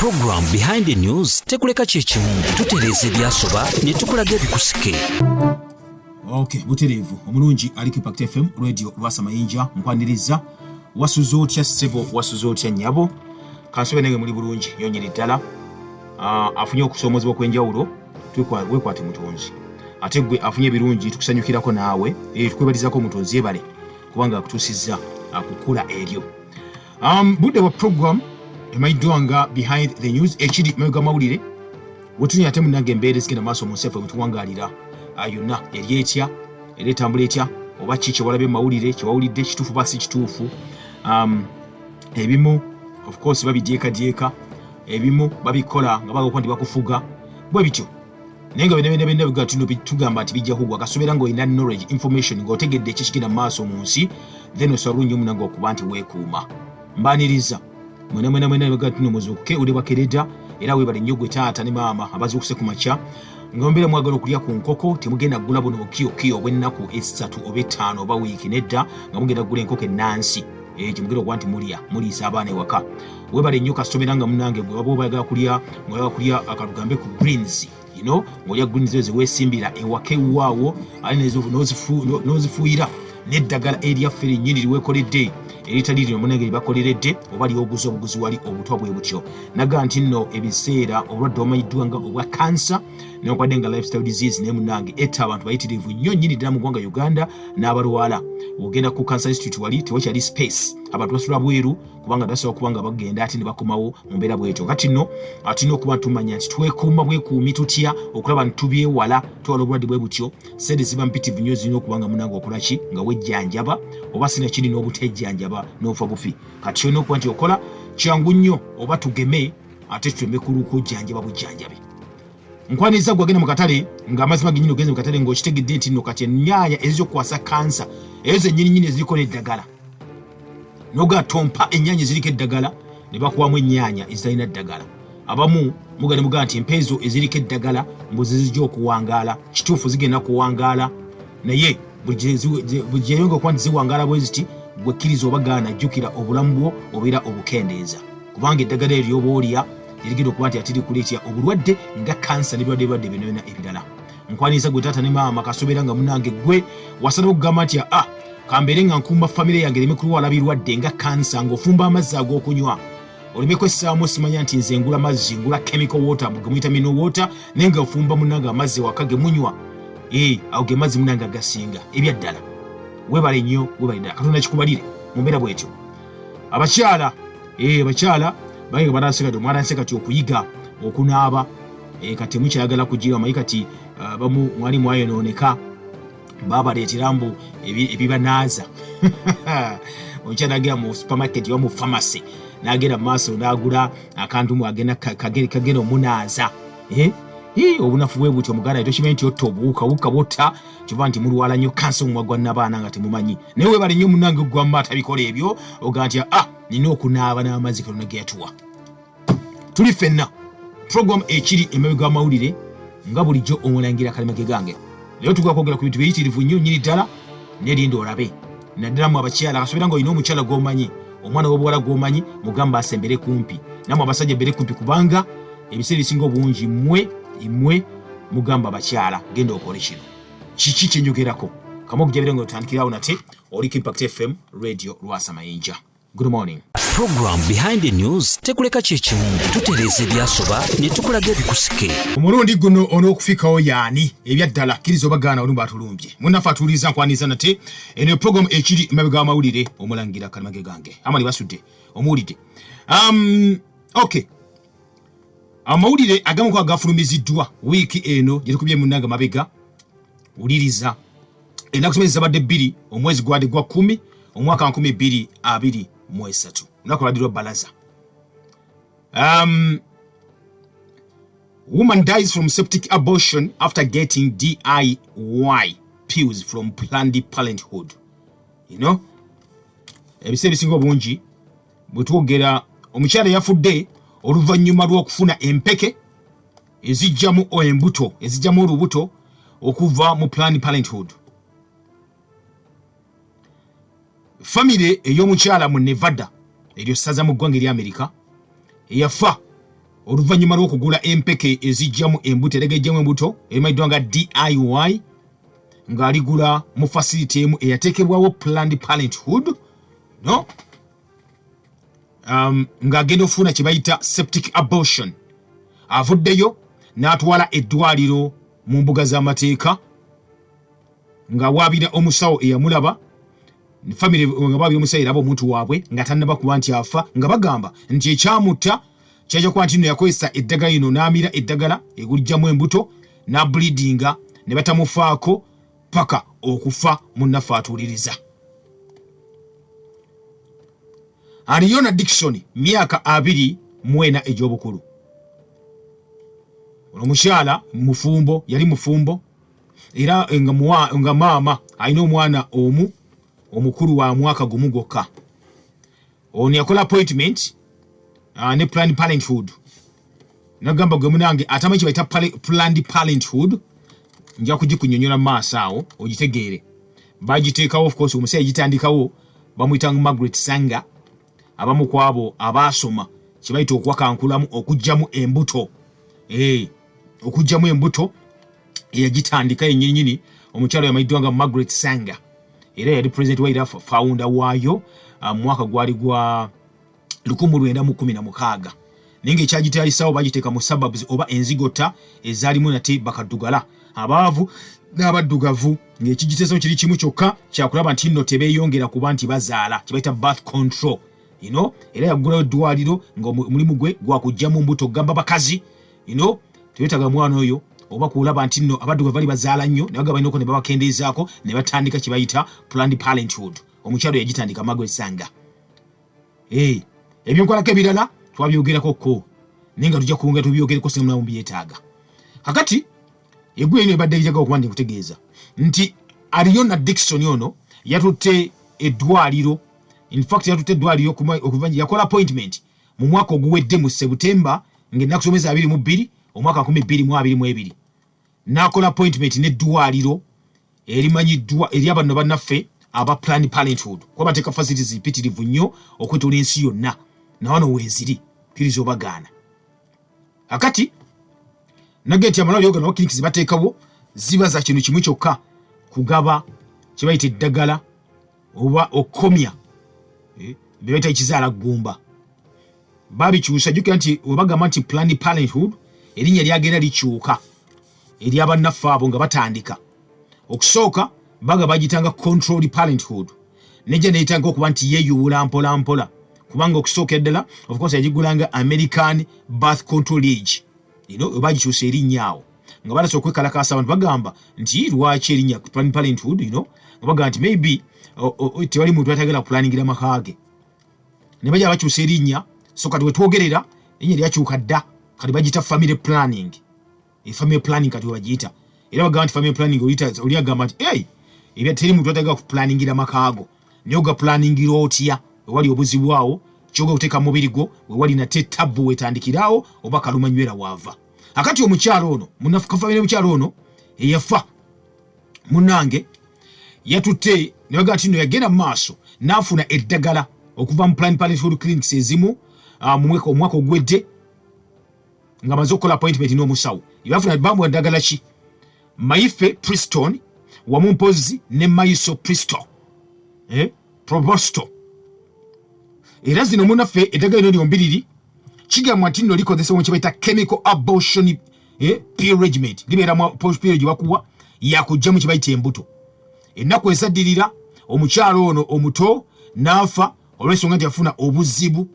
Program Behind the News tekuleka kyekimu, tutereeza ebyasoba ne tukulaga ebikusike. Ok, butereevu omulungi ali ku Impact FM Radio Lwasa Mayinja, nkwaniriza. Wasuze otya ssebo, wasuze otya nnyabo? Kansobe nange muli bulungi nnyo nnyini ddala. Afunye okusoomozebwa okw'enjawulo, wekwate Mutonzi. Ate gwe afunye ebirungi tukusanyukirako naawe, tukwebalizako Omutonzi yebale kubanga akutuusizza akukula eryo. Budde bwa program emanyiddwa nga Behind the News, ekiri mabega mawulire, wetunya ate munange embeera ezigenda maaso mu nsi yaffe mwetuwangaalira yonna eri etya, era etambula etya, oba ki kyewalabye mu mawulire, kyewawulidde kituufu ba si kituufu. Ebimu of course babidyekadyeka, ebimu babikola nga baga okuba nti bakufuga bwe bityo, naye nga byonna byonna byonna tino tugamba nti bijja kugwa kasobeera ng'olina knowledge, information, ng'otegedde eki ekigenda mu maaso mu nsi, then osobola bulungi omunange okuba nti weekuuma. Mbaniriza mwena mwena mwena baga tino muzuukuke uli bakereda, era weebale nnyo gwe taata ne maama abazuukuse ku makya nga mubeera mwagala okulya ku nkoko. Temugenda kugula buno bukiyokiyo obw'ennaku 3 oba 5 oba wiiki, nedda, nga mugenda kugula enkoko ennansi gyemugenda okuba nti mulya muliisa abaana ewaka. Weebale nnyo kasomera nga munange gwe waba obayagala kulya, nga kulya akatugambe ku greens, ng'olya greens ezo zeweesimbira ewaka ewaawo, ate n'ozifuuyira n'eddagala eryaffe lyennyini liweekoledde, eritali lino munange libakoleredde oba lyoguza obuguzi wali obutwa bwe butyo. Naga nti nno ebiseera obulwadde obumanyiddwa nga obwa kansa, newankubadde nga lifestyle disease, naye munange etta abantu bayitirivu nnyo nnyini ddala mu ggwanga Uganda n'abalwala. Ogenda ku Cancer Institute wali tewakyali space, abantu basula bweru kubanga basobola kuba nga bagenda ate ne bakomawo mu mbeera bwetyo. Kati nno tulina okuba tumanya nti twekuuma bwekuumi tutya okulaba nti tubyewala, twewala obulwadde bwe butyo. Sente ziba mpitivu nnyo, zirina okuba nga munange okola ki nga wejjanjaba, oba sinakiri n'obutejjanjaba n'ofa bufi. Kati olina okuba nti okola kyangu nnyo, oba tugeme ate tuteme kujjanjaba bujjanjabi. Nkwaniriza gwe agenda mu katale, ng'amazima gennyini ogenze mu katale ng'okitegedde nti nno kati ennyaanya ez'okukwasa kansa ezo zennyini nnyini eziriko n'eddagala, noga tompa ennyaanya eziriko eddagala, ne bakuwamu ennyaanya ezitalina ddagala. Abamu mugenda mugaa nti empa ezo eziriko eddagala mbu zizijja okuwangaala. Kituufu, zigenda kuwangaala, naye buli gyeyonga okuba nti ziwangaala bwe ziti, gwe kkiriza oba gaana, jjukira obulamu bwo obeera obukendeeza, kubanga eddagala eryo lyoba olya erigenda okuba nti ate likuleetera obulwadde nga kansa n'ebirwadde ebirwadde byonna byonna ebirala. Nkwaniriza gwe taata ne maama kasobeera nga munange gwe wasalawo okugamba nti a kambeere nga nkuuma famire yange ereme kulwala birwadde nga kansa, ng'ofumba amazzi ag'okunywa oleme kwessaamu simanya nti nze ngula mazzi, ngula chemical water ge muyita mineral water, naye nga ofumba munange amazzi ewaka ge munywa, ago ge mazzi munange agasinga ebyaddala. Weebale nnyo, weebale ddala, Katonda kikubalire mu mbeera bw'etyo. Abakyala, abakyala bange batandise kati, omwatandise kati okuyiga okunaaba, kati mukyayagala kugira omanyi kati abamu mwali mwayonooneka, babaleetera mbu ebibanaaza. Omukyala nagenda mu supermarket oba mu pharmacy, nagenda mu maaso n'agula akantu mu agenda kagenda omunaaza. Obunafu bwe butyo muganda, tokimanyi nti otta obuwuka, obuwuka butta, kyova nti mulwala nnyo kansa omumwa gwa nnabaana nga temumanyi. Naye weebale nnyo munange gwamma atabikola ebyo, ogaa nti a nina okunaaba n'amazzi Katonda ge yatuwa. Tuli ffenna program ekiri emabega w'amawulire, nga bulijjo omulangira Kalimage gange. Leero tugenda kwogera ku bintu biyitirivu nnyo nnyini ddala, nerinda olabe, naddala mu abakyala. Kasobeera ng'olina omukyala gw'omanyi, omwana w'obuwala gw'omanyi, mugamba asembere kumpi nammwe abasajja, mbere kumpi, kubanga ebiseera ebisinga obungi mmwe mmwe mugamba abakyala genda okole kino. Kiki kyenjogerako? Kamu okujabira nga otandikirawo nate oli ku Impact FM Radio Lwasa Mayinja. Good morning. Program Behind the News tekuleka kyekimu, tutereeza ebyasoba ne tukulaga ebikusike. Omulundi guno on'okufikawo yaani ebyaddala, kkiriza oba gaana, olumba atulumbye munnaffe atuwuliriza. Nkwaniza nate eno program ekiri emabega w'amawulire, omulangira Kalimage gange amali basudde omuwulidde. Okay, amawulire agamu ku agafulumiziddwa wiiki eno gye tukubye munnange mabega, wuliriza. Ennaku zimwe zabadde 2, omwezi gwadde gwa 10, omwaka 2023, olunaku lwadde lwa balaza. Woman dies from septic abortion after getting DIY pills from Planned Parenthood. Ebiseera ebisinga obungi bwe twogera, omukyala yafudde oluvannyuma lw'okufuna empeke ezijjamu embuto, ezijjamu olubuto okuva mu Planned Parenthood. Famire ey'omukyala mu Nevada, eryo ssaza mu ggwanga erya Amerika, eyafa. Oluvannyuma lw'okugula empeke ezijjamu embuto, era gejjamu embuto emanyiddwa nga DIY, ng'aligula mu facility emu eyateekebwawo Planned Parenthood, no ng'agenda okufuna kye bayita septic abortion, avuddeyo n'atwala eddwaliro mu mbuga z'amateeka ng'awaabira omusawo eyamulaba, famire nga baabira omusawo eraba omuntu waabwe nga tannaba kuba nti afa, nga bagamba nti ekyamutta kyajja kuba nti nno yakozesa eddagala lino n'amira eddagala egulijjamu embuto n'ableedinga ne batamufaako paka okufa. Munnaffe atuuliriza, Ariona Dickson, myaka 24 egy'obukulu. Ono omukyala mufumbo, yali mufumbo era nga maama alina omwana omu omukulu wa mwaka gumu gwokka. Ono yakola appointment ne Planned Parenthood, nagamba, "Gwe munange atamanyi kye bayita Planned Parenthood, nja kugikunyonyola mu maaso awo ogitegeere." Bagiteekawo, of course omusajja gitandikawo bamuyita Margaret Sanger. Abamu ku abo abaasoma kye bayita okwakankulamu okuggyamu embuto, okuggyamu embuto, eyagitandika yennyininyini omukyalo yamanyiddwa nga Margaret Sanger, era yali president wa era founder waayo mu mwaka gwali gwa 1916. Naye ngaekyagitalisawo bagiteeka mu suburbs oba enzigota ezaalimu nate bakaddugala abaavu n'abaddugavu, ng'ekigiteesawo kiri kimu kyokka, kyakulaba nti nno tebeeyongera kuba nti bazaala, kye bayita birth control. Era yaggulayo eddwaliro ng'omulimu gwe gwakuggyamu mbuto, okugamba bakazi tebeetaaga mwana oyo, oba kulaba nti nno abaddugavu bali bazaala nnyo, ne bagamba balina ne babakendeezaako, ne batandika kye bayita Planned Parenthood. Omukyalo yagitandika Margaret Sanger. Hey, ebyenkolako ebirala twabyogerako ko, naye nga tujja kuwunga tubyogereko singa mulamu byetaaga. Kakati eggulu eno ebadde ejjaga okuba ndi nkutegeeza nti Ariona Dickson ono yatutte eddwaliro, in fact yatutte eddwaliro okuva yakola appointment mu mwaka oguwedde mu Sebutemba, ng'ennaku z'omwezi 22 omwaka 2022, n'akola appointment n'eddwaliro erimanyiddwa eri abano bannaffe aba Planned Parenthood, kuba bateeka facilities mpitirivu nnyo okwetoola ensi yonna, nawano weeziri, kkiriza obagaana. Akati nage nti amalwaliro gano, clinics bateekawo ziba za kintu kimu kyokka, kugaba kye bayita eddagala oba okukomya bye bayita ekizaala ggumba. Babikyusa, jjukira nti webagamba nti Planned Parenthood, erinnya lyagenda likyuka eryabannaffe abo nga batandika. Okusooka baga bagitanga Controlled Parenthood, nejja neyitanga okuba nti yeeyuwula mpola mpola, kubanga okusookera ddala of course yagigulanga American Birth Control League, bagikyusa erinnya awo nga balasa okwekalakaasa. Abantu bagamba nti lwaki erinnya Planned Parenthood, nga bagamba nti maybe tewali muntu atagala kuplanningira maka ge, ne bajja bakyusa erinnya. So kati wetwogerera erinnya lyakyuka dda, kati bagiyita family planning. Family planning kati webagiyita, era bagamba nti family planning oli agamba nti, "Hey, ebya teri muntu atagala kuplanningira makaago." Naye ogaplanningira otya wewali obuzibu awo? Kyoga okuteeka mu mubiri gwo wewali nate tabbu wetandikirawo oba kalumanywera waava. Akati omukyalo ono kafamire, omukyalo ono eyafa munange yatutte ne bagamba nti no yagenda mu maaso n'afuna eddagala okuva mu Planned Parenthood clinics ezimu mu omwaka ogwedde, nga amaze okukola appointment n'omusawo. Bafuna, bamuwa eddagala ki? Mifepristone wamu mpozi ne misoprostol, probosto. Era zino munaffe eddagala lino lyombiriri kigambwa nti nno likozesebwa mu kye bayita chemical abortion pill regiment. Libeera mu pill gye bakuwa yakugjamu kye bayita embuto. Ennaku ezaddirira omukyalo ono omuto n'afa olw'ensonga nti yafuna obuzibu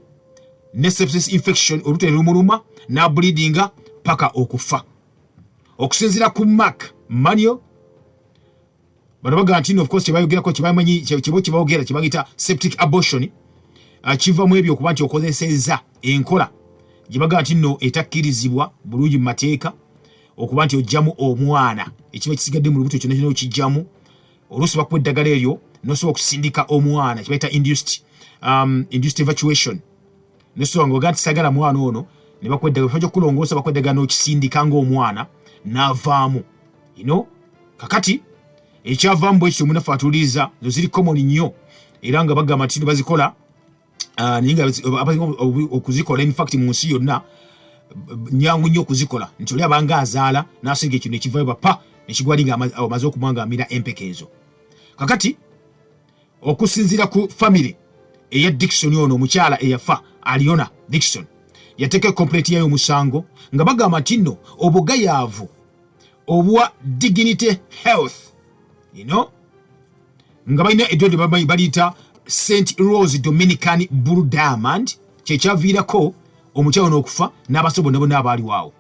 ne sepsis infection, olubuto ne lumuluma n'ableedinga paka okufa. Okusinziira ku Mark Manuel, bano bagamba nti no, of course kyebayogerako, kyebamanyi kibo kyebogera kyebagita septic abortion, kiva mu ebyo okuba nti okozesezza enkola gye bagamba nti nno etakkirizibwa bulungi mu mateeka, okuba nti ojjamu omwana ekiba kisigadde mu lubuto kyonna kyonna okijjamu. Oluusi bakuwa eddagala eryo nosobola okusindika omwana, kyebayita induced evacuation, nosobola ngaogaa nti sagala mwana ono, ne bakuwa eddagala bajja kukulongoosa, bakuwa eddagala n'okisindika ng'omwana n'avaamu. Kakati ekyavaamu bwe kityo, munafe atuliiza, zo ziri common nnyo, era nga bagamba nti bazikola, naye nga abasinga okuzikola in fact mu nsi yonna nyangu nnyo okuzikola, nti oli abanga azaala n'asinga ekintu ekivayo bapa nekigwali nga amaze okuba nga amira empeke ezo. Kakati okusinziira ku famire eya Dixon, ono omukyala eyafa Aliona Dixon yateeka complaint yayo omusango nga bagamba nti nno obugayaavu obwa Dignity Health nga balina eddwaliro baliyita St Rose Dominican Blue Diamond, kyekyaviirako omukyala ono okufa n'abaso bonna bonna abaaliwo.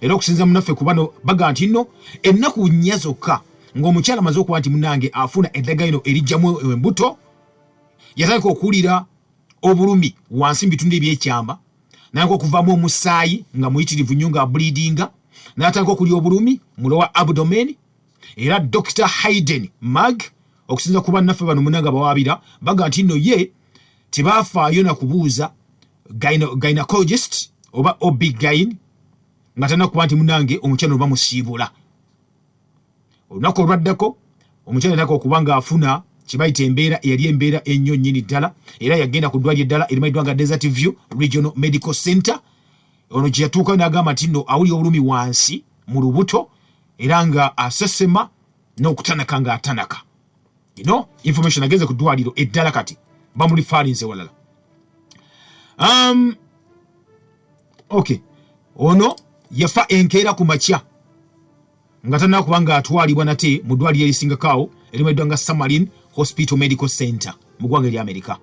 Era okusinza munaffe ku bano baga nti nno ennaku 4 zokka ng'omukyala amaze okuba nti munange afuna eddagala lino erijjamu embuto, yatandika okuwulira obulumi wansi mu bitundu ebyekyamba, nayaka okuvaamu omusaayi nga muyitirivu nnyo nga bleedinga, n'atandika okulya obulumi mu lower abdomen. Era Dr Hayden Mag, okusinza ku bannaffe bano munanga bawaabira, baga nti nno ye tebafaayo na kubuuza gynecologist oba OB-GYN nga tanakuba nti munange omukyala oba musiibula. Olunaku olwaddako omukyala yataka okuba ng'afuna kyebayita embeera eyali embeera ennyo nnyini ddala, era yagenda ku ddwaliro eddala erimanyiddwa nga Desert View Regional Medical Center. Ono gye yatuukayo n'agamba nti nno awulira obulumi wansi mu lubuto era nga asesema n'okutanaka ng'atanaka. Information agenze ku ddwaliro eddala, kati bamureferinze walala. Okay, ono yafa enkeera ku makya nga tanaba kuba ng'atwalibwa nate mu ddwaliro erisingako awo erimanyiddwa nga Summerlin Hospital Medical Center mu ggwanga erya Amerika.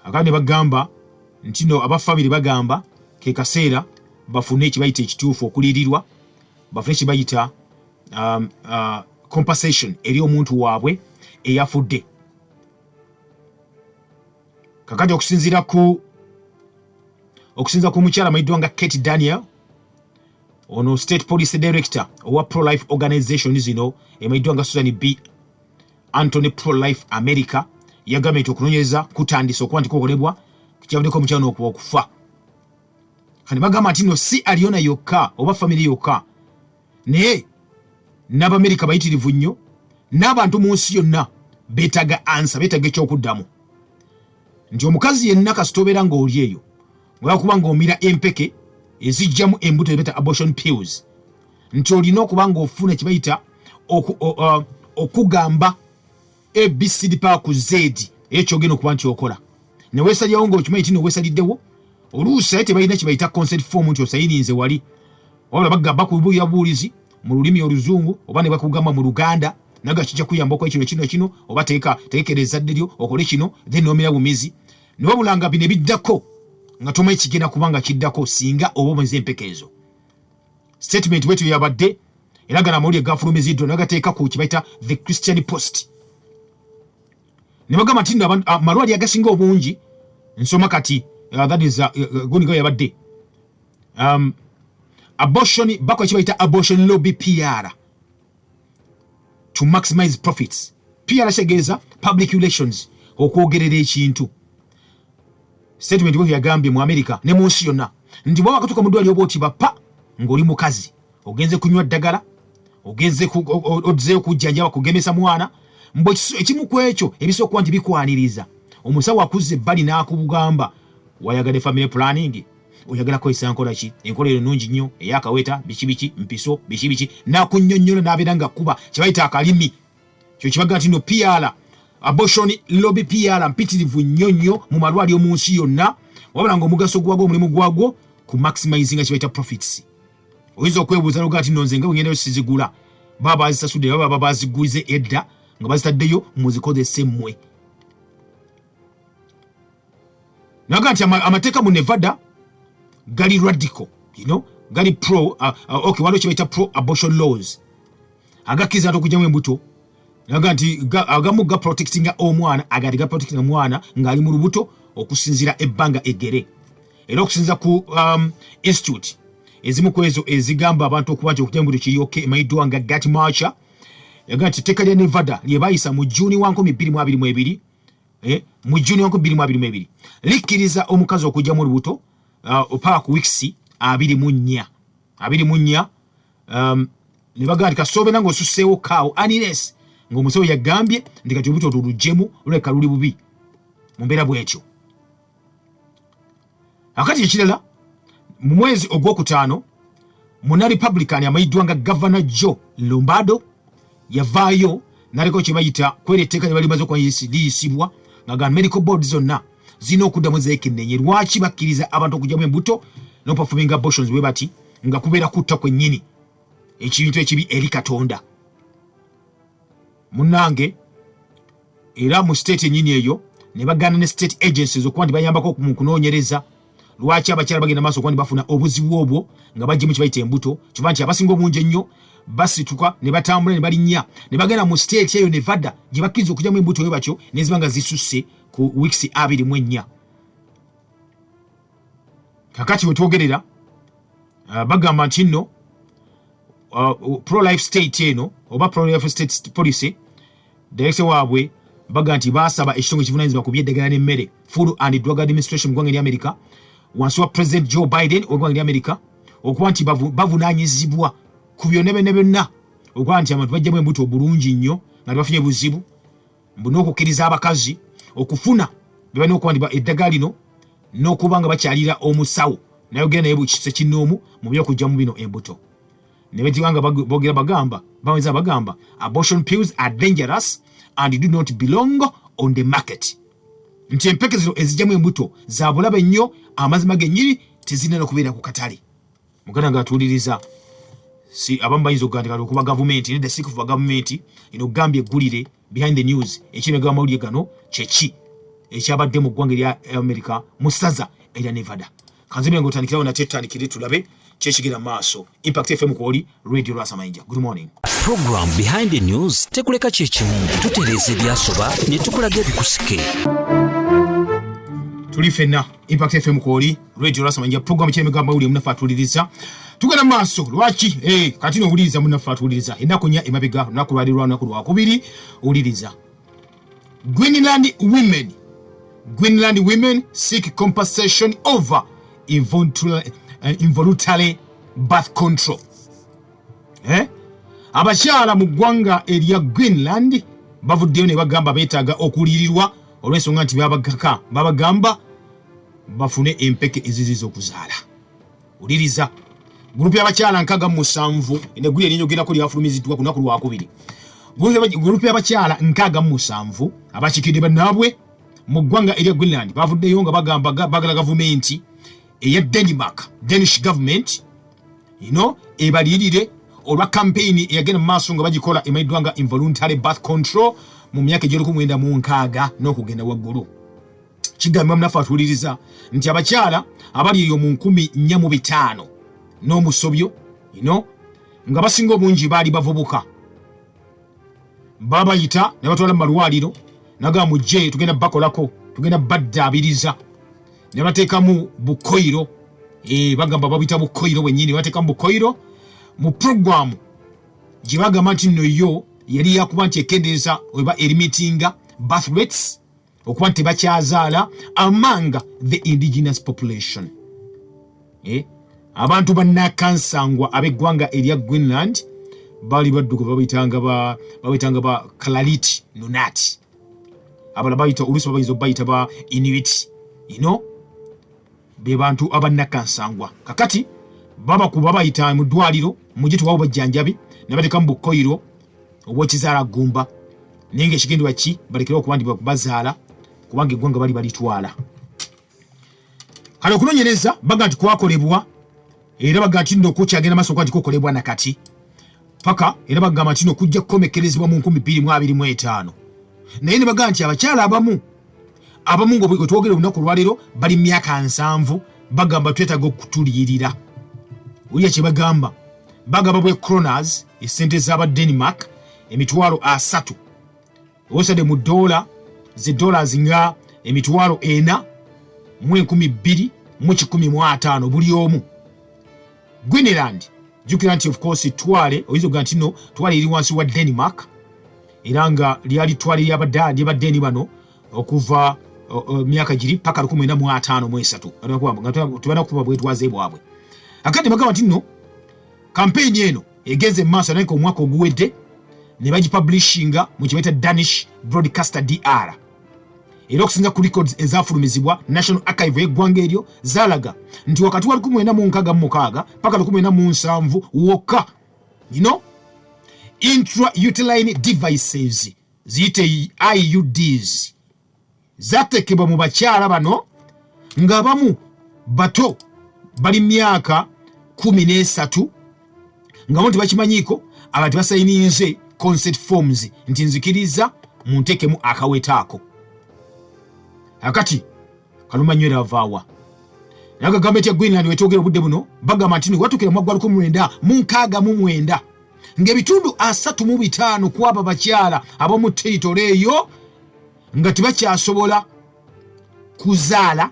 Akandi ne bagamba nti no abafamire bagamba ke kaseera bafune ekibayita ekituufu okuliirirwa, bafune ekibayita compensation eri omuntu waabwe eyafudde. Kakati okusinziira ku mukyala amanyiddwa nga Kate Daniel, ono state police director owa pro-life organization zino emanyiddwa nga Susan B Anthony Pro Life America, yagambye nti okunoonyereza kutandise okuba nti kukolebwa kyavuddeko omukyala ono okufa. Kati bagamba nti no si Aliona yokka oba famire yokka, naye n'Abamerika bayitirivu nnyo n'abantu mu nsi yonna beetaaga answer, beetaaga ekyokuddamu nti omukazi yenna kasita obeera ng'oli eyo olwakuba ng'omira empeke ezijjamu embuto ebeeta abortion pills, nti olina okuba ng'ofuna ekibayita okugamba ABCD paka ku Z ekyogenda okuba nti okola neweesalirawo ng'okimanyi nti noweesaliddewo. Oluusi aye tebalina kibayita consent form nti osayininze wali, wabula bagamba bakubuulira buwulizi mu lulimi Oluzungu oba ne bakugamba mu Luganda naga kijja kuyamba okukola kino kino kino oba teeka teekera ezzadde lyo okole kino, then nomira bumizi newabula nga bino ebiddako nga tomanyi kigenda kuba nga kiddako singa oba omaze empeka ezo. Statement bwetyo yabadde era gano amawulire gafulumiziddwa nagateeka ku kibayita The Christian Post ne bagamba nti nno amalwaliro agasinga obungi nsoma kati that is gundi nga yabadde abortion, bakola kibayita abortion lobby PR to maximize profits. PR kitegeeza public relations, okwogerera ekintu. Statement bwe yagambye mu America ne mu nsi yonna nti bwaba katuuka mu ddwaliro bwoti bapa ng'oli mukazi ogenze kunywa ddagala, ogenze odzeyo kujjanjaba kugemesa mwana, mbwe ekimu ku ekyo ebisobola okuba nti bikwaniriza, omusawo akuzza ebbali n'akugamba, "Wayagadde family planning, oyagala kukozesa nkola ki? Enkola ero nungi nnyo eyakaweta biki biki mpiso biki biki," n'akunnyonnyola n'abeera nga kuba kyebayita akalimi. Kyo kibaga nti no PR, abortion lobby PR mpitirivu nnyo nnyo mu malwaliro mu nsi yonna, wabula ng'omugaso gwagwo, omulimu gwagwo ku maximizinga kibayita profits. Oyinza okwebuuza nogaa nti no nze nga bwengendayo sizigula, baba bazisasudde, baba bazigulize edda nga bazitaddeyo muzikozese mmwe. Naga nti amateeka mu Nevada gali radical, gali pro okay, waliwo kyebayita pro abortion laws agakkiriza nti okugyamu embuto. Naga nti agamu ga protectinga omwana, agati ga protectinga omwana ng'ali mu lubuto okusinziira ebbanga eggere. Era okusinziira ku institute ezimu ku ezo ezigamba abantu okuba nti okugyamu embuto kiri okay, emanyiddwa nga Guttmacher, yaga nti etteeka lya Nevada lye baayisa mu Juni wa 2022, mu Juni wa 2022 likkiriza omukazi okugyamu olubuto paka ku weeks 24, 24. Ne bagamba nti kasoobeera ng'osusseewo kaawo unless ng'omusawo yagambye nti kati olubuto tuluggyemu luleka luli bubi mu mbeera bw'etyo. Akati ekirala Mu mwezi ogwokutaano, muna Republican amanyiddwa nga Gavana Joe Lombardo yavaayo naleko kye bayita kwera etteeka lye balimaze okuba liyisibwa nga ga medical board zonna zirina okuddamu zeekenneenye lwaki bakkiriza abantu okugyamu embuto n'operforminga abortions bwe bati, nga kubeera kutta kwennyini, ekintu ekibi eri Katonda. Munnange, era mu state ennyini eyo ne bagaana ne state agencies okuba nti bayambako mu kunoonyereza lwaki abakyala bagenda maaso okuba nti bafuna obuzibu obwo nga bajjemu kibayita embuto, kiba nti abasinga obungi ennyo basituka ne batambula ne balinnya ne bagenda mu state eyo Nevada gye bakkiriza okugyamu embuto eyo batyo neziba nga zisusse ku weeks 24. Kakati wetwogerera, bagamba nti nno pro-life state eno oba pro-life state policy director waabwe baga nti baasaba ekitongole ekivunanyizibwa ku byeddagala n'emmere, Food and Drug Administration, mu ggwanga erya America wansi wa President Joe Biden ow'eggwanga erya America okuba nti bavunaanyizibwa ku byonna byonna byonna okuba nti abantu bajjamu embuto obulungi nnyo nga tebafunye buzibu, mbu n'okukkiriza abakazi okufuna be balina okuba nti eddagala lino n'okuba nga bakyalira omusawo nayogera naye bukise kinnoomu mu byokugyamu bino embuto. Ne betiba nga boogera, bagamba, baweza bagamba, "Abortion pills are dangerous and do not belong on the market," nti empeke zino ezijjamu embuto za bulabe nnyo, amazima gennyini tezirina nokubeera ku katale. Muganda nga atuwuliriza, si abamu bayinza okugamba nti okuba gavumenti nedda, si kuva gavumenti eno okugambye eggulire. Behind the News, ekimega amawulire gano kyeki ekyabadde mu ggwanga erya America mu ssaza erya Nevada. Kanzimire nga otandikirawo nate, tutandikire tulabe kyekigenda maaso. Impact FM kwoli, Radio Lwasamayinja. Good morning. Program Behind the News tekuleka kyekimu, tutereeza ebyasoba ne tukulaga ebikusike. Tuli ffenna, Impact FM kwoli, Radio Lwasamayinja, program kyemega amawulire. Munaffe atuwuliriza, tugenda maaso. Lwaki? Kati nowuliriza, munaffe atuwuliriza, ennaku 4 emabega, olunaku lwali lwa lunaku lwakubiri. Owuliriza, Greenland women seek compensation over involuntary birth control. Eh? Abakyala mu ggwanga erya Greenland bavuddeyo ne bagamba beetaaga okuliyirirwa olw'ensonga nti babagaka babagamba bafune empeke eziziza okuzaala. Wuliriza, gurupu y'abakyala 67, enegguli erinyogerako lyafulumiziddwa ku lunaku lwakubiri. Gurupu y'abakyala 67 abakiikidde bannaabwe mu ggwanga erya Greenland bavuddeyo nga bagamba bagala gavumenti eya Denmark, Danish government ino, ebaliyirire olwa kampeyini eyagenda mu maaso nga bagikola emanyiddwa nga involuntary birth control mu myaka egy'olukumi n'okugenda waggulu. Kigambibwa, munaffe atuwuliriza, nti abakyala abali eyo mu 4500 n'omusobyo ino, nga basinga obungi baali bavubuka, babayita ne batwala mu malwaliro nagamba, "Mujje, tugenda bakolako, tugenda baddaabiriza," ne bateekamu bukoyiro. Bagamba babuyita bukoyiro bwennyini, bateekamu bukoyiro mu puroguramu gye bagamba nti nno yo yali yakuba nti ekendeeza oba erimitinga birth rates, okuba nti tebakyazaala among the indigenous population. Abantu bannakansangwa ab'eggwanga erya Greenland baali baddugavu, babayitanga ba Kalaallit Nunaat, abalala bayita, oluusi babayinza obayita ba Inuit. Be bantu abannakansangwa. Kakati babakuba, bayita mu ddwaliro, mujje tuwawo bajjanjabi, ne bateekamu bukoyiro obwekizaala gumba, naye nga ekigendwa ki balekere okuba nti bazaala, kubanga eggwanga bali balitwala. Kale okunoonyereza baga nti kwakolebwa, era baga nti nno kukyagenda maaso okuba nti kukolebwa nakati paka, era bagamba nti no kujja kukomekkerezebwa mu 2025. Naye ne bagamba nti abakyala abamu nga wetwogera olunaku olwaleero bali mu myaka 70, bagamba twetaaga okutuliyirira. Olya kye bagamba, bagamba bwe kronas, esente z'aba Denmark, 300,000, osadde mu dola, ze dollars nga 42,150 buli omu. Greenland, jjukira nti of course twale, oyinza okuga nti no twale eri wansi wa Denmark, era nga lyali twale lyabadeni bano okuva myaka giri paka 1953 nga tebana kuba bwetwaze bwabwe. Akati bagamba nti nno kampeyini eno egenze mu maaso naye omwaka oguwedde ne bagipublishinga mu kibaita Danish broadcaster DR. Era okusinza ku records ezafulumizibwa National Archive y'eggwanga eryo, zalaga nti wakati wa 1966 paka 1970 wokka, intrauterine devices, ziyite IUDs, zatekebwa mu bakyala bano ng'abamu bato, bali myaka 13, nga bo tebakimanyiiko. Abantu basayininze consent forms nti nzikiriza muntekemu akawetaako. Akati kalumanywera avaawa? Naye gavumenti ya Greenland wetwogera obudde buno bagamba nti watuukira mu mwaka gwa 1969 ng'ebitundu 35 ku abo bakyala ab'omu territory eyo nga tebakyasobola kuzaala.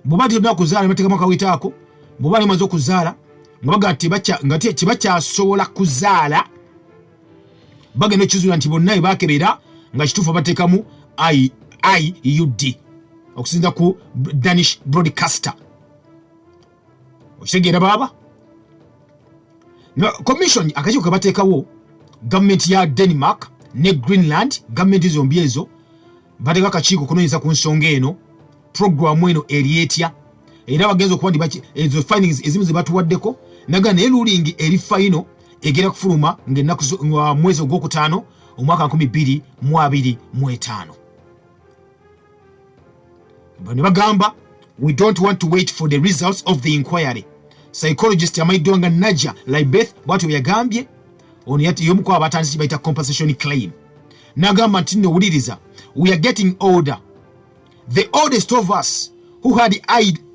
Bw'oba tolina kuzaala, nebateekamu akawetaako. Bw'oba nemaze okuzaala, nga baga nga tebakyasobola kuzaala. Bagenda okizuula nti bonna ebakebera nga kituufu bateekamu IUD, okusinza ku Danish broadcaster. Okitegeera baaba? Commission, akakiiko ke bateekawo gavumenti ya Denmark ne Greenland, gavumenti zombi ezo bateeka akakiiko kunoonyeza ku nsonga eno, programu eno eri etya. Era bagenza okuba nti ezo findings ezimu ze batuwaddeko naga, naye ruling eri final egenda kufuluma ng'ennaku mwezi ogwokutaano omwaka 2025. Ne bagamba, "We don't want to wait for the results of the inquiry." Psychologist amanyiddwa nga Naja Libeth bwatyo yagambye. Ono y'omu ku abatandisi bayita compensation claim. N'agamba nti nno wuliriza, "We are getting older. The oldest of us who had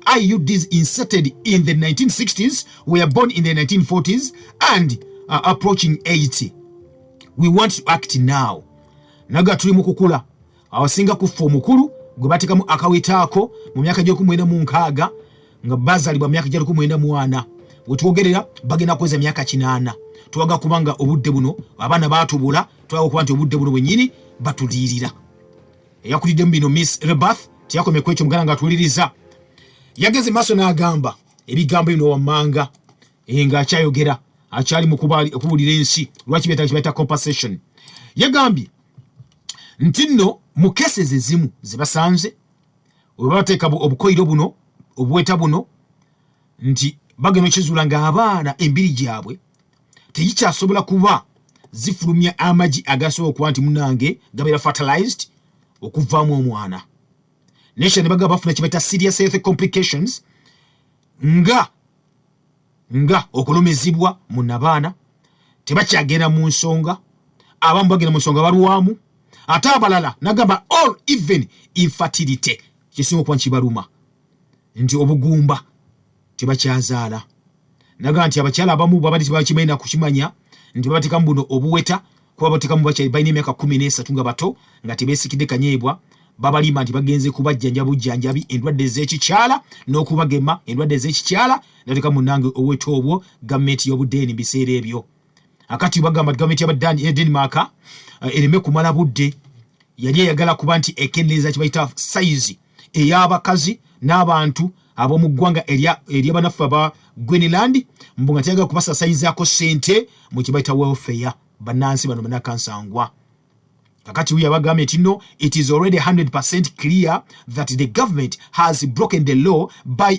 IUDs inserted in the 1960s were born in the 1940s and are approaching 80. We want to act now." Naga tuli mu kukula, awasinga kuffe omukulu gwe bateekamu akawetaako mu myaka gy'okumwenda mu nkaaga, nga bazaalibwa mu myaka gya 1940, wetwogerera bagenda kuweza myaka 80. Twaga kubanga obudde buno abaana batubula, twaga okuba nti obudde buno bwennyini batuliirira. Eyakuliddemu bino, Miss Rebath, teyakomye ku ekyo. Muganda nga atuwuliriza, yageze maaso n'agamba ebigambo bino wammanga ng'akyayogera, akyali mu okubuulira ensi lwaki beetaaga kibaita compensation. Yagambye nti nno mu cases ezimu ze basanze we bateeka obukoyiro buno, obuweta buno, nti bagenda okizuula ng'abaana embiri gyabwe tegikyasobola kuba zifulumya amagi agasobola okuba nti munange gabeera fertilized okuvaamu omwana. Nesha ne bagamba bafuna kibaita serious health complications, nga okulumizibwa mu nabaana, tebakyagenda mu nsonga, abamu bagenda mu nsonga balwamu, ate abalala nagamba all even infertility, kisinga okuba nkibaluma nti obugumba, tebakyazaala. Nagamba nti abakyala abamu babadde tebakimanyi nakukimanya nti babateekamu buno obuweta, kuba bateekamu balina emyaka 13 nga bato, nga tebeesikidde kanyeebwa. Babalimba nti bagenze kubajjanja bujjanjabi endwadde ez'ekikyala n'okubagema endwadde ez'ekikyala, nateeka munange obuweta obwo gavumenti y'obudeeni mu biseera ebyo. Akati bagamba gavumenti ya Denmark ereme kumala budde, yali eyagala kuba nti ekendeeza kibayita sayizi ey'abakazi n'abantu ab'omu ggwanga ery'abanaffe aba Greenland, mbu nga teyagala kubasasayizaako ssente mu kibayita welfare bannansi bano bannakansangwa. Kakati wuyo abagambye nti no, it is already 100% clear that the government has broken the law by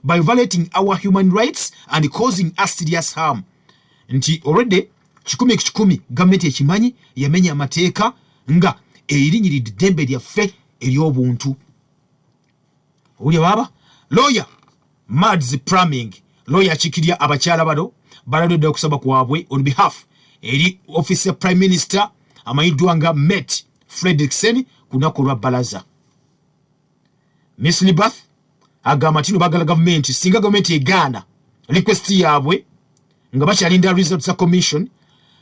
violating our human rights and causing us serious harm, nti already 100% gavumenti ekimanyi yamenya amateeka nga erinyiridde eddembe lyaffe ery'obuntu. Owulya baaba? Lawyer Mads Praming, lawyer akiikirira abakyala bano, balalwedde okusaba kwabwe on behalf eri office ya prime minister amanyiddwa nga Mette Frederiksen ku lunaku olwa balaza. Miss Libath agamba nti no baagala gavumenti, singa gavumenti egaana request yaabwe nga bakyalinda results za commission,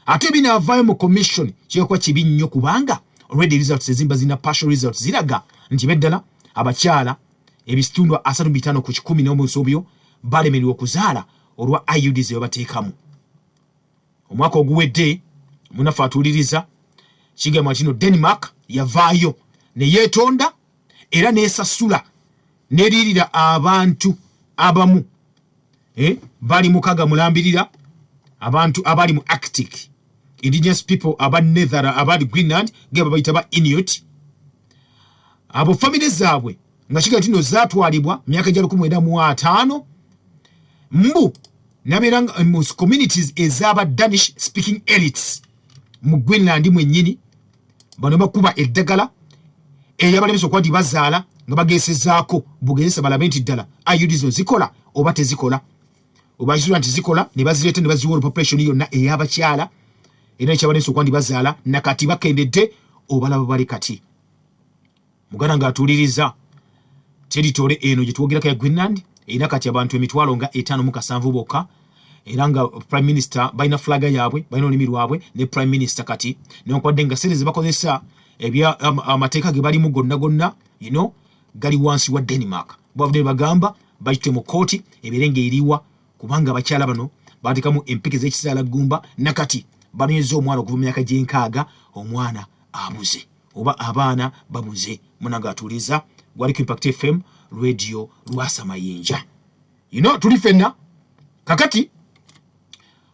ate binaavaayo mu commission kigenda kibi nnyo, kubanga already results ezimba zina partial results ziraga nti beddala abakyala ebitundu 35% n'omusobyo balemererwa okuzaala olwa IUDs ze babateekamu. Omwaka oguwedde, munaffe atuuliriza, kigambwa nti no Denmark yavaayo ne yeetonda era n'esasula n'eriirira abantu abamu bali mukaga mulambirira, abantu abali mu Arctic, indigenous people aba Nether, abali Greenland, ge babayita ba Inuit. Abo famire zaabwe nga kiga nti no zaatwalibwa myaka gya 1950 mbu nabeera mu communities ez'aba Danish speaking elites mu Greenland mwennyini. Bano bakuba eddagala eyabalemesa okuba nti bazaala nga bageesezaako bugezesa balabe nti ddala IUD zino zikola oba tezikola. Obakizula nti zikola ne bazireeta ne baziwa population yonna ey'abakyala, era ekyabalemesa okuba nti bazaala. Nakati bakendedde, obalaba bali kati. Muganda ng'atuuliriza, territory eno gye twogerako ya Greenland erina kati abantu 57,000 bokka, era nga prime minister balina flaga yaabwe, balina olulimi lwabwe ne prime minister. Kati newankubadde nga sente zebakozesa, amateeka ge balimu gonna gonna gali wansi wa Denmark, bwavudde bagamba bagitute mu kooti ebeere ng'eriwa, kubanga abakyala bano bateekamu empeke z'ekizaala ggumba. Nakati banonyeza omwana okuva mu myaka gy'enkaaga, omwana abuze oba abaana babuze. Munanga atuuliza, gwaliko Impact FM Radio, Lwasa Mayinja. Tuli ffenna. Kakati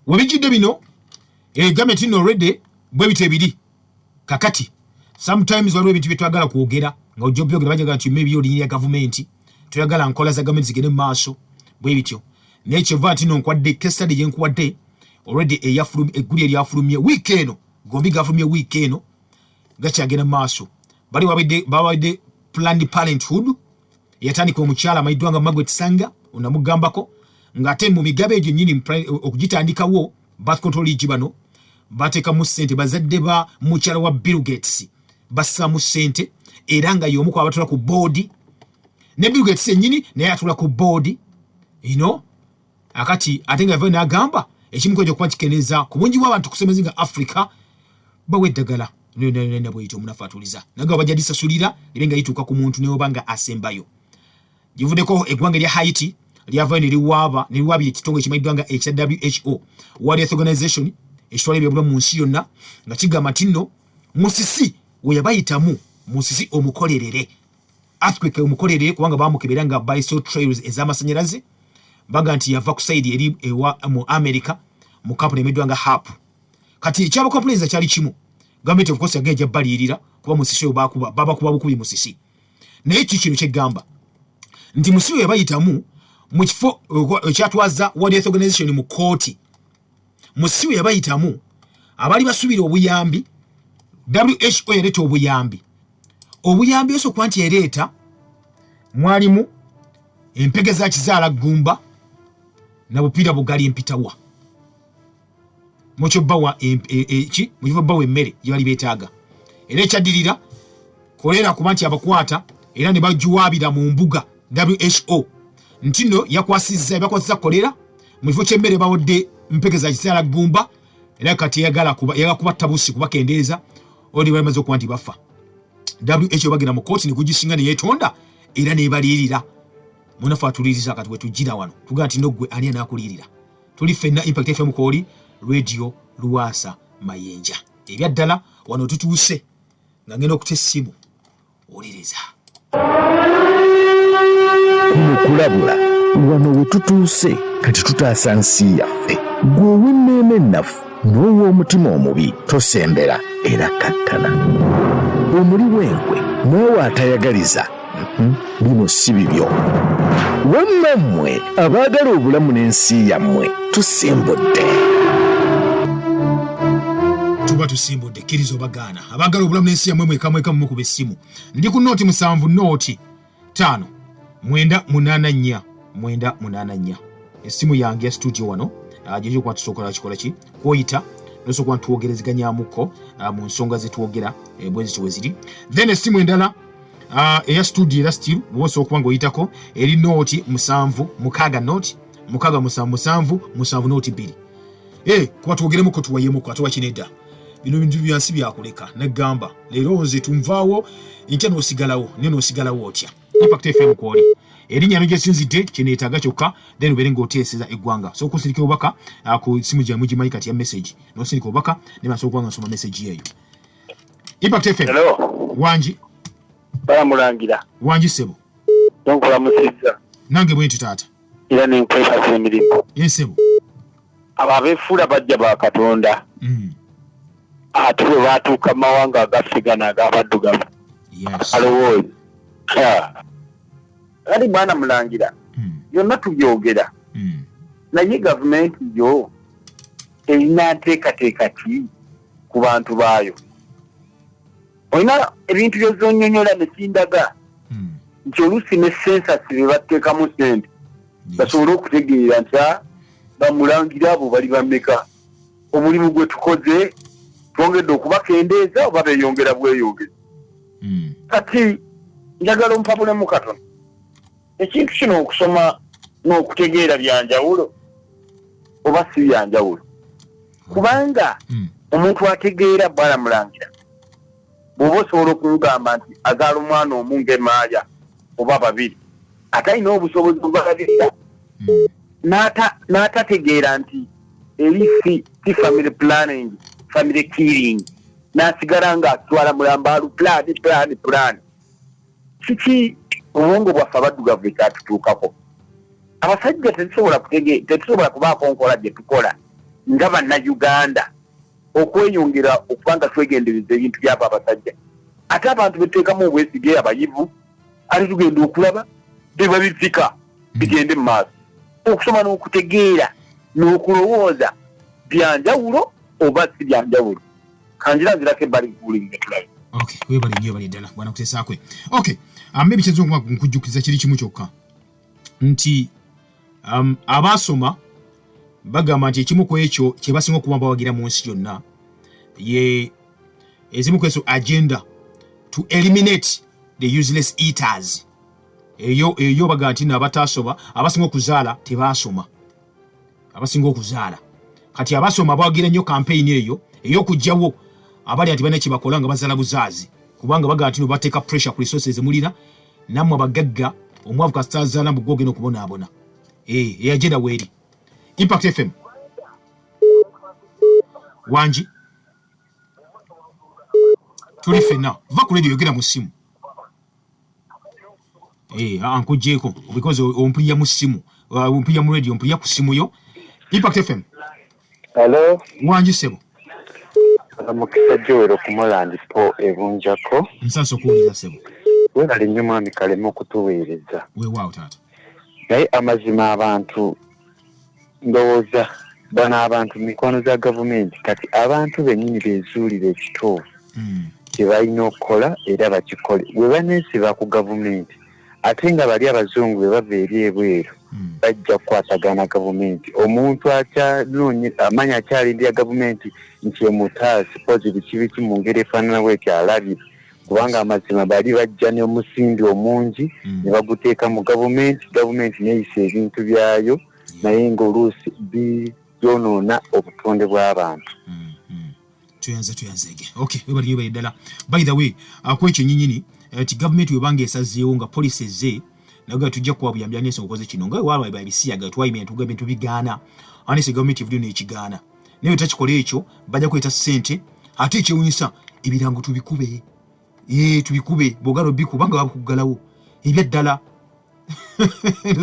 webijjidde bino, gavumenti nno already bwe bityo ebiri. Kakati sometimes waliwo ebintu byetwagala kwogera nga ojja obyogera, bajaga nti maybe olinyirya gavumenti, toyagala nkola za gavumenti zigende mu maaso, bwe bityo. Naye kyova nti no nkwadde case study gyenkuwadde already egguli eryafulumye wiiki eno, gombi gafulumye wiiki eno, gakyagenda mu maaso. Bali babadde Planned Parenthood eyatandika omukyala amanyiddwa nga Margaret Sanger, onamugambako, ng'ate mu migabo egyo nnyini okugitandikawo birth control league bano bateekamu ssente. Bazadde ba mukyala wa Bill Gates bassaamu ssente, era nga y'omu ku abatula ku board, ne Bill Gates yennyini naye atula ku board. Akati ate nga yavayo n'agamba ekimu kwekyo okuba kikeneeza ku bungi bw'abantu kusomezi nga Africa bawa eddagala bweyita. Omunafu atuliza nagaba bajja lisasulira libe nga lituuka ku muntu neoba nga asembayo. Givuddeko eggwanga erya Haiti lyavayo neriwaaba, neriwaabira ekitongole ekimanyiddwa nga ekya WHO, World Health Organization, ekitwala ebyobulamu mu nsi yonna, nga kigamba nti nno musisi we yabayitamu, musisi omukolerere, earthquake omukolerere, kubanga bamukebera nga biso trails ez'amasanyalaze baga nti yava ku side eri ewa mu America mu kampuni emiddwa nga HAARP. Kati ekyabacomplainza kyali kimu, gavumenti of course yagenda ejja baliyirira kuba musisi oyo babakuba bukubi musisi. Naye ki kino kyegamba nti musisi oyo yabayitamu mu kifo ekyatwaza World Health Organization mu kooti, musisi oyo yabayitamu abaali basuubira obuyambi. WHO yaleeta obuyambi, obuyambi oso okuba nti ereeta mwalimu empege za kizaala ggumba na bupiira bugali empitawa mukyo bawa ki mukifo bawa emmere gye bali beetaaga. Era ekyaddirira kolera kuba nti abakwata, era ne bagiwaabira mu mbuga WHO nti nno yakwasizza, bakwasizza kolera mu kifo ky'emmere, bawodde mpeke za kizaala ggumba. Era kati yagala kubatta busi kubakendeeza oli bamaze okuba nti bafa. WHO bagenda mu kooti negugisinga neyeetonda era nebaliyirira. Munafu atuliriza, kati wetujjira wano tugamba nti noggwe ani anaakuliyirira? Tuli ffenna. Impact FM kwoli, Radio Lwasa Mayinja. Ebyaddala wano tutuuse nga ngenda okuta essimu, oliriza. Kuno kulabula. Wano we tutuuse kati tutaasa nsi yaffe. Gwe ow'emmeeme ennafu n'ow'omutima omubi, tosembera era kattana. Omuli w'enkwe naawe atayagaliza, bino si bibyo. Wamma mmwe abaagala obulamu n'ensi yammwe, tusimbudde. Tuba tusimbudde, kkiriza obagaana. Abaagala obulamu n'ensi yammwe, mweka mweka mumukuba essimu. Ndi ku 07 05 984 984, essimu yange ya studio wano gyejo kuba tusobola kikola ki kwoyita nosobola kuba ntwogerezeganyamukko mu nsonga zetwogera bwe ziti we ziri. Then essimu endala eya studio era still bwoba osobola okuba ng'oyitako eri 076 0 677 7 02. Kuba twogeremuko, tuwayemuko, ate wakinedda bino bintu byansi byakuleka. Negamba leero nze tunvaawo, enkya n'osigalawo, naye n'osigalawo otya? Impact FM kwoli, erinnya no gyesinzidde kyeneetaaga kyokka, then obeere ng'oteeseza eggwanga. So okusindika obubaka ku simu gyammwe mugimanyi kati ya message, n'osindika obubaka ne basobola okuba nga nsoma message eyo. Impact FM. Hello. Wangi. Balamulangira. Wangi ssebo. Nkulamusizza. Nange bwe nti taata. Era nenkwebaza emirimu. Ye ssebo. Abo abeefuula bajja ba Katonda. Ate bwe baatuuka mu mawanga agaffe gano ag'abaddugavu. Yes. Alowooza. Kati bwana Mulangira, byonna tubyogera, naye gavumenti yo erina nteekateeka ki ku bantu baayo? Olina ebintu byozonyonyola nekindaga nti oluusi ne census be bateekamu sente basobole okutegeera nti bamulangira abo bali bameka, omulimu gwe tukoze twongedde okubakendeeza oba beeyongera bweyongeza. Kati njagala ompabulemu katono. Ekintu kino okusoma n'okutegeera byanjawulo oba si byanjawulo? Kubanga omuntu ategeera, bwana Mulangira, bw'oba osobola okumugamba nti azaala omwana omu ng'emaaya oba babiri, ate alina obusobozi obubalabirira, n'atategeera nti eri si family planning, family killing, n'asigala ng'atwala mulambaalu plan plan plan. Kiki obwongo bwaffe abaddugavu ekyatutuukako? Abasajja tetusobola kubaako nkola gye tukola nga Bannayuganda okweyongera okuba nga twegendereza ebintu byabo abasajja, ate abantu betuteekamu obwesige abayivu, ate tugenda okulaba bebabifika bigende mu maaso. Okusoma n'okutegeera n'okulowooza byanjawulo oba si byanjawulo? Kanjira nzirako ebbali guwulirize tulabe. Okay, webale nnyo, webale ddala bwana kuteesaakwe. Okay, maybe kyinza okuba nkujjukiza kiri kimu kyokka nti abaasoma bagamba nti ekimu ku ekyo kye basinga okuba bawagira mu nsi yonna ye ezimu ku ezo agenda to eliminate the useless eaters. Eyo bagamba nti nabataasoma abasinga okuzaala tebaasoma, abasinga okuzaala. Kati abasoma bawagira nnyo campaign eyo ey'okugyawo abali ati balina kyebakola nga bazaala buzaazi, kubanga bagamba nti no bateeka pressure ku resources zemulina nammwe abagagga. Omwavu kasita azaala mbu gwogenda okubonaabona. Eyagenda weeri. Impact FM, wangi, tuli ffenna. Va ku radio, yogera mu ssimu. Nkuggyeko because ompulira mu ssimu, ompulira mu radio, ompulira ku ssimu yo. Impact FM. Hello. Wangi ssebo. Mukisa Joel okumulandi po ebunjako. Nsansa okuwuliriza ssebo. Webale nnyo mwami Kalema okutuweereza. Weewaawo taata. Naye amazima abantu ndowooza bano abantu mikwano za gavumenti, kati abantu bennyini bezuulira ekituufu kye balina okukola era bakikole. Bwe baneesiba ku gavumenti ate nga bali abazungu bwe bava eri ebweru, bajja kukwatagana gavumenti. Omuntu akyanoonya amaanyi akyalindira gavumenti nti emutaase pozi biki biki mu ngeri efaanana bwetyo alabye, kubanga amazima bali bajja n'omusimbi omungi ne baguteeka mu gavumenti, gavumenti neeyisa ebintu byayo, naye ng'oluusi byonoona obutonde bw'abantu. Tuyanze, tuyanzege. Okay, webali, webali ddala. By the way, akwekyo nyinyini nti gavumenti webanga esazeewo nga policy eze naga tujja kuwa buyambi anese okoze kino nga waba ebisiyaga twayimira tuga ebintu bigaana anese gavumenti evudde n'ekigaana, naye takikola ekyo bajja kuleeta ssente. Ate ekyewunyisa ebirango tubikube, tubikube bwogala obikuba nga bakuggalawo ebyaddala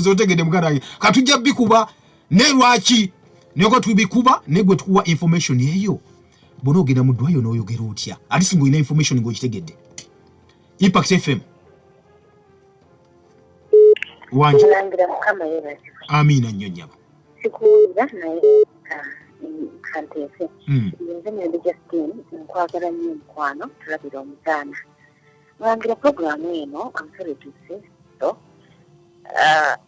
otegedde muganda wange. Katujja bikuba ne lwaki naye tubikuba naye gwe tukuwa information eyo bona ogenda mu ddwayo n'oyogera otya ate singa olina information ng'okitegedde. Impact FM, wangi. Mulangira, Mukama yeebazibwe. Amiina nnyo nnyabo. Sikuwulira naye kanteese. Nze Mwembi Justine, nkwagala nnyo mukwano, tulabira omuzaana. Mulangira, puroguramu eno, I'm sorry to say so,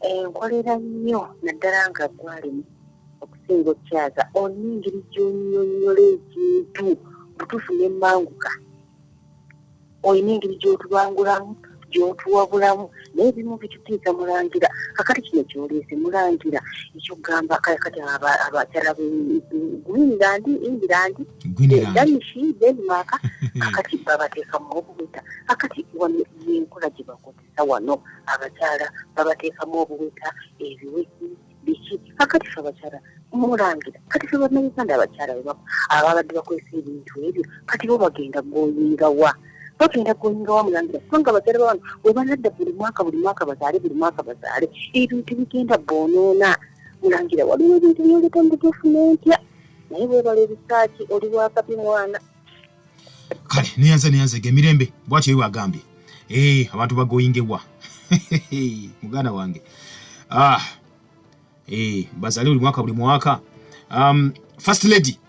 enkolera nnyo naddala nga gwalimu okusinga okukyaza olina engeri gy'onnyonnyola ekintu butuufu nemmanguka, olina engeri gy'otubangulamu, gy'otuwabulamu, naye ebimu bitutiisa mulangira. Kakati kino kyoleese mulangira ekyokugamba kati abakyala Greenland, England, Danish, Denmark, kakati babateekamu obuweta. Kakati wano yenkola gye bakozesa wano, abakyala babateekamu obuweta, ebiweki, biki. Kakati fe abakyala mulangira, kati fe Bannayuganda abakyala ababadde bakozesa ebintu ebyo, kati bo bagenda goyinga wa? Bagenda goyinga wa mulangira? Kubanga abakyala bawano bwe banadda buli mwaka, buli mwaka bazaale, buli mwaka bazaale, ebintu bigenda bonoona. Mulangira, waliwo ebintu byoleta mu butuufu n'entya, naye bwebala ebisaaki oli wakabi mwana. Kale neyanza, neyanzege emirembe. Bwatyo ye bwagambye. Abantu bagoyingewa muganda wange. Bazale buli mwaka buli mwaka. First Lady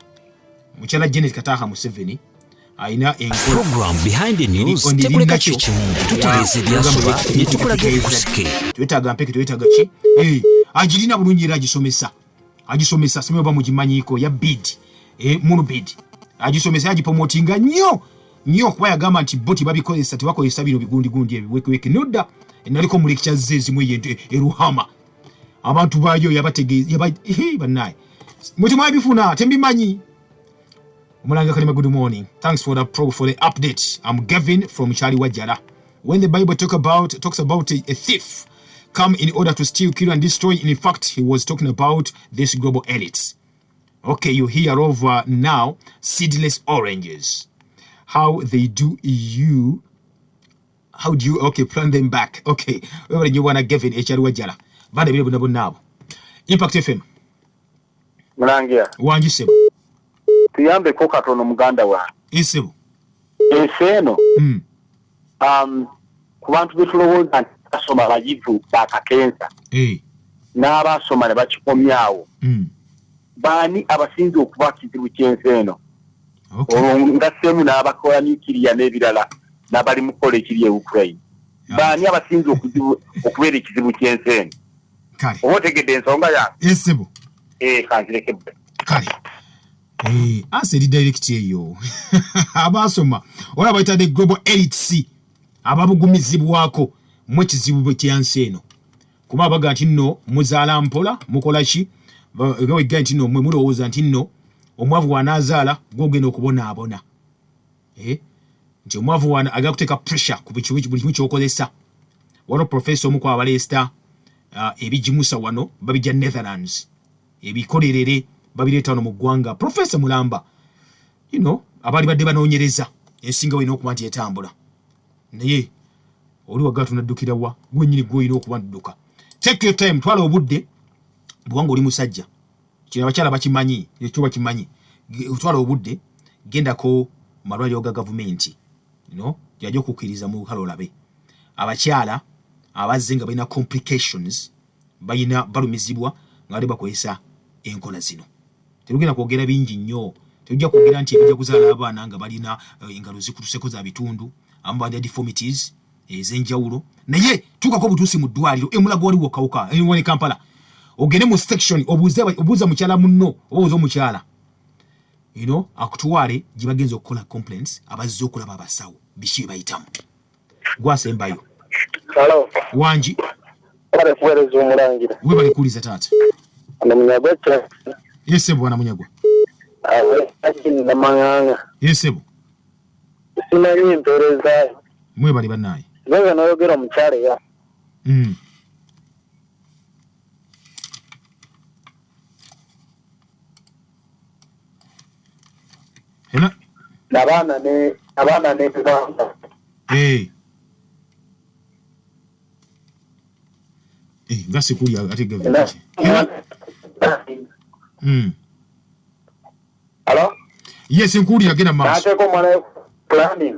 mukyala Janet Kataha Museveni alina enkola. Program Behind the News tekuleka kyekimu, tutereeza ebyasoba ne tukulaga ebikusike. Twetaaga mpeke, twetaaga ki? Agirina bulungi era agisomesa, agisomesa. Simanyi oba mugimanyiiko ya bid, munubid agisomesa, agipromotinga nnyo nnyo, kuba yagamba nti bo tebabikozesa, tebakozesa bino bigundigundi ebiwekeweke nodda. Naliko mu lectures ze ezimu eyo eruhama, abantu baayo yabategeeza. Bannaye, mwe temwabifuna, tembimanyi. Omulanga Kalima, good morning. Thanks for the update. I'm Gavin from Charlie Wajala. When the Bible talks about a thief come in order to steal, kill and destroy, in fact he was talking about this global elites. Okay, you hear of now seedless oranges. How they do you how do you, okay, plan them back. Okay, webale nnyo bwana Gavin ekyali Wajala. Bana bire bonna bonna abo. Impact FM. Mulangira. Wangi sebo. Tuyambeko katono muganda wange. Esebo. Ensi eno, ku bantu betulowooza nti basoma, bayivu, bakakensa, n'abasoma ne bakikomyawo, baani abasinze okuba kizibu ky'ensi eno? Olwo ngasseemu n'abakola nuclear n'ebirala n'abali mu kukola ekiri e Ukraine. Baani abasinze okubeera ekizibu ky'ensi eno? Kale. Oba otegedde ensonga yange? Esebo. Kanzireke bbe. Kale. Answer eri direct eyo. Abasoma olaba bayita the global elites, ababugumizibwako mu ekizibu bwe kyansi eno, kuba abaga nti nno muzaala mpola, mukola ki, nga wegga nti nno mwe mulowooza nti nno omwavu wanaazaala gwogenda okubonaabona, nti omwavu wana agala kuteeka pressure ku buli kimu kyokozesa. Wano professor omu ku abaleesta ebigimusa wano babijja Netherlands, ebikolerere babireeta wano mu ggwanga. Professor mulamba, abaali badde banoonyereza ensinga olina okuba nti etambula, naye oli wagala tunaddukira wa? Gwenyini gwolina okuba ntudduka. Take your time, twala obudde bwanga oli musajja. Kino abakyala bakimanyi, ekyo bakimanyi. Twala obudde, gendako mu malwaliro ga gavumenti, gyajja okukkiriza mu kale olabe abakyala abazze nga balina complications, balina balumizibwa nga bali bakozesa enkola zino. Tetugenda kwogera bingi nnyo, tetujja kwogera nti ebijja kuzaala abaana nga balina engalo zikutuseko za bitundu, abamu balina deformities ez'enjawulo. Naye tuukako obutuusi mu ddwaliro emulago wali wokawuka wali Kampala, ogende mu section obuuze, obuuza mukyala munno oba obuuze omukyala, akutwale gye bagenza okukola complaints, abazze okulaba abasawo biki bye bayitamu. Gwasembayo. Halo. Wangi. Bale kuweereza omulangira. Webale kuwuliza taata. Ono Munyagwa kya. Yesebo bwana Munyagwa. Namanganga. Yesebo. Simanyi empeereza. Mwebale bannaaye. Nze n'oyogera omukyala eya. Hello. Nabaana ne bibanga. Nga sikulya ate gavumenti. Hello. Hello? Yes, nkuwulira, genda mu maaso. N'ateeka omwana we planning.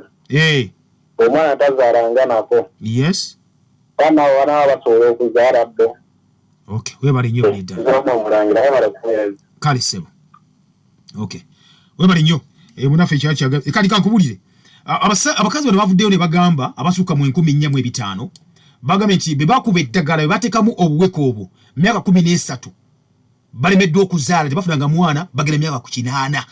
Omwana tazaalanga nako. Baana abo banaaba basobola okuzaala bo. Okay, webale nnyo, bali ddala. Nzoma omulangira, webale kuweereza. Kale ssebo. Okay. Webale nnyo. Munaffe ekyakyaga. Kali kankubulire. Abakazi bano bavuddeyo ne bagamba abasukka mu 4500, bagambye nti be bakuba eddagala be bateekamu obuweke obwo myaka 13 balemeddwa okuzaala, tebafunanga mwana, bagenda myaka ku 80.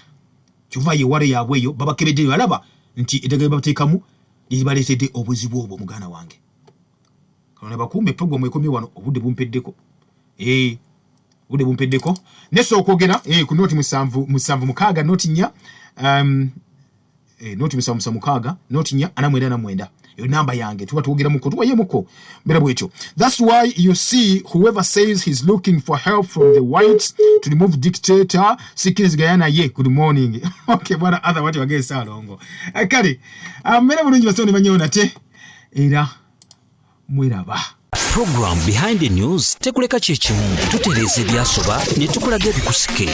Kyova yewala yaabwe eyo babakebedde ne balaba nti eddagala lye bateekamu liribaleetedde obuzibu obwo. Muganda wange, Katonda bakuume. Program ekomye wano, obudde bumpeddeko. Obudde bumpeddeko. Nesobola okwogera ku 0 7 7 6 0 4, 0 7 7 6 0 4 49 49. Eyo namba yange, tuba twogeramuko, tuwayemuko mbeera bwetyo. That's why you see whoever says he's looking for help from the whites to remove dictator, sikkiriziganya naye. Good morning. Okay, bwana other wati wagee saalongo. Kale mbeera bulungi, basebo ne banyewo, nate era mweraba. Program Behind the News tekuleka kyekimu, tutereeza ebyasoba ne tukulaga ebikusike.